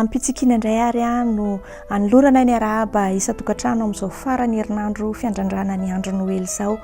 Ampitsikiana indray ary no anolorana ny arahaba isan-tokantrano amin'izao faran'ny herinandro fiandrandrana ny andro Noely izao.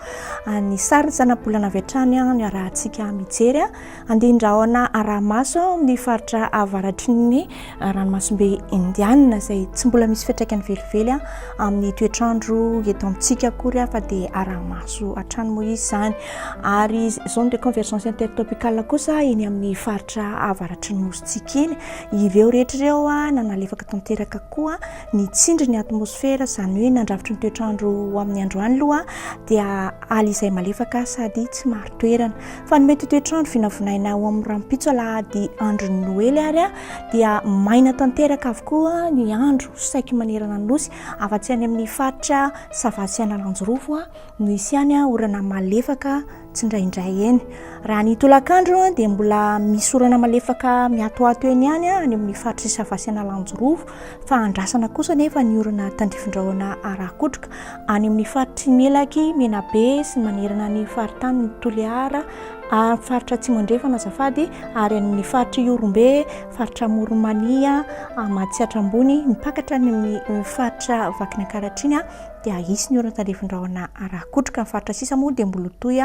Ny sarin'ny zanabolana avy hatrany no iarahantsika mijery. Andian-drahona araha-maso ao amin'ny faritra avaratry ny ranomasimbe Indianina izay tsy mbola misy fiantraikany velively amin'ny toetr'andro eto amintsika akory fa dia araha-maso hatrany moa izy izany. Ary zone de convergence intertropicale kosa eny amin'ny faritra avaratry ny nosintsika iny. Ireo rehetra ireo nanalefaka tanteraka koa ny tsindrin'ny atmosfera, izany hoe nandrafitry ny toetr'andro ho amin'ny androany aloha dia ala izay malefaka sady tsy marin-toerana. Fa ny mety ho toetr'andro vinavinaina ho amin'ny rahampitso alahady andron'ny Noely ary dia maina tanteraka avokoa ny andro saiky manerana ny Nosy, afa-tsy any amin'ny faritra Sava sy Analanjirofo no hisy ihany orana malefaka tsindraindray eny. Raha ny tolakandro dia mbola misy orana malefaka miatoato eny ihany any amin'ny faritr'i Sava sy Analanjirofo fa andrasana kosa anefa ny orana tandrifindrahona arakotroka any amin'ny faritr'i Melaky, Menabe sy ny manerana ny faritanin'i Toliara, ary faritra Atsimo Andrefana azafady, ary any amin'ny faritr'i Ihorombe, faritra Amoron'i Mania, Matsiatra Ambony, mipaka hatrany amin'ny faritra Vakinankaratra iny dia hisy ny orana tandrifindrahona arakotroka. Ny faritra sisa moa dia mbola ho toy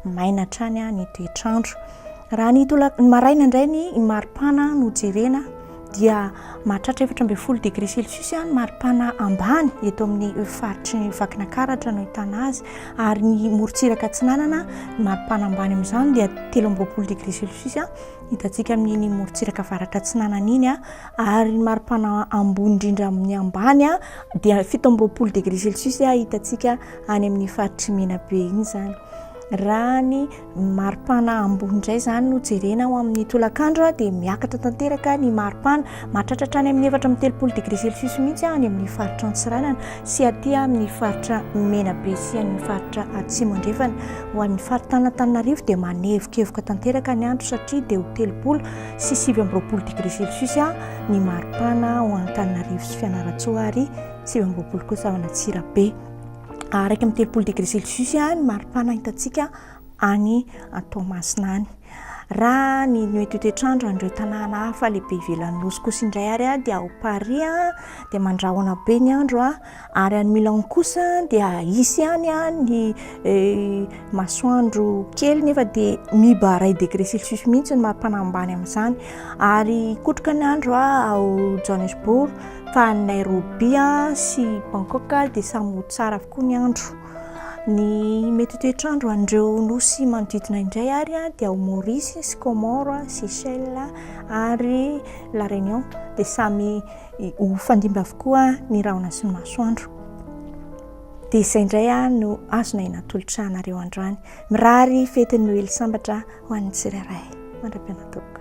maina hatrany ny toetr'andro. Raha ny tolak- ny maraina indray ny maripana no jerena dia mahatratra 14 degré celsius ny maripana ambany eto amin'ny faritry ny Vakinankaratra no ahitana azy ary ny morontsiraka atsinanana ny maripana ambany amin'izany dia 23 degré celsius hitantsika amin'iny morontsiraka avaratra atsinanana iny ary ny maripana ambony indrindra amin'ny ambany dia 27 degré celsius hitantsika any amin'ny faritry Menabe iny izany. Raha ny maripana ambony indray izany no jerena ao amin'ny tolakandro dia miakatra tanteraka ny maripana, mahatratra hatrany amin'ny 34 degré celsius mihitsy any amin'ny faritra Antsiranana sy aty amin'ny faritra Menabe sy any faritra Atsimo Andrefana. Ho an'ny faritanin'Antananarivo dia manevokevoka tanteraka ny andro satria dia ho 30 sy 29 degré celsius ny maripana ho an'Antananarivo sy Fianarantsoa ary 29 kosa ao an'Antsirabe. 31 degré celsius ny maripana hitantsika any Toamasina any. Raha ny mety ho toetr'andro an'ireo tanàna hafa lehibe ivelan'ny Nosy kosa indray ary dia ao Paris dia mandrahona be ny andro ary any Milan kosa dia hisy ihany ny masoandro kely nefa dia miiba iray degré celsius mihitsy ny maripana ambany amin'izany ary hikotroka ny andro ao Johannesburg Fa any Nairobi sy Bangkok dia samy ho tsara avokoa ny andro. Ny mety ho toetr'andro an'ireo nosy manodidina indray ary dia ao Maurice sy Comores, Seychelles ary La Réunion dia samy ho mifandimby avokoa ny rahona sy ny masoandro. Dia izay indray no azonay natolotra anareo androany. Mirary fetin'ny Noely sambatra ho an'ny tsirairay. Mandra-pianatoka.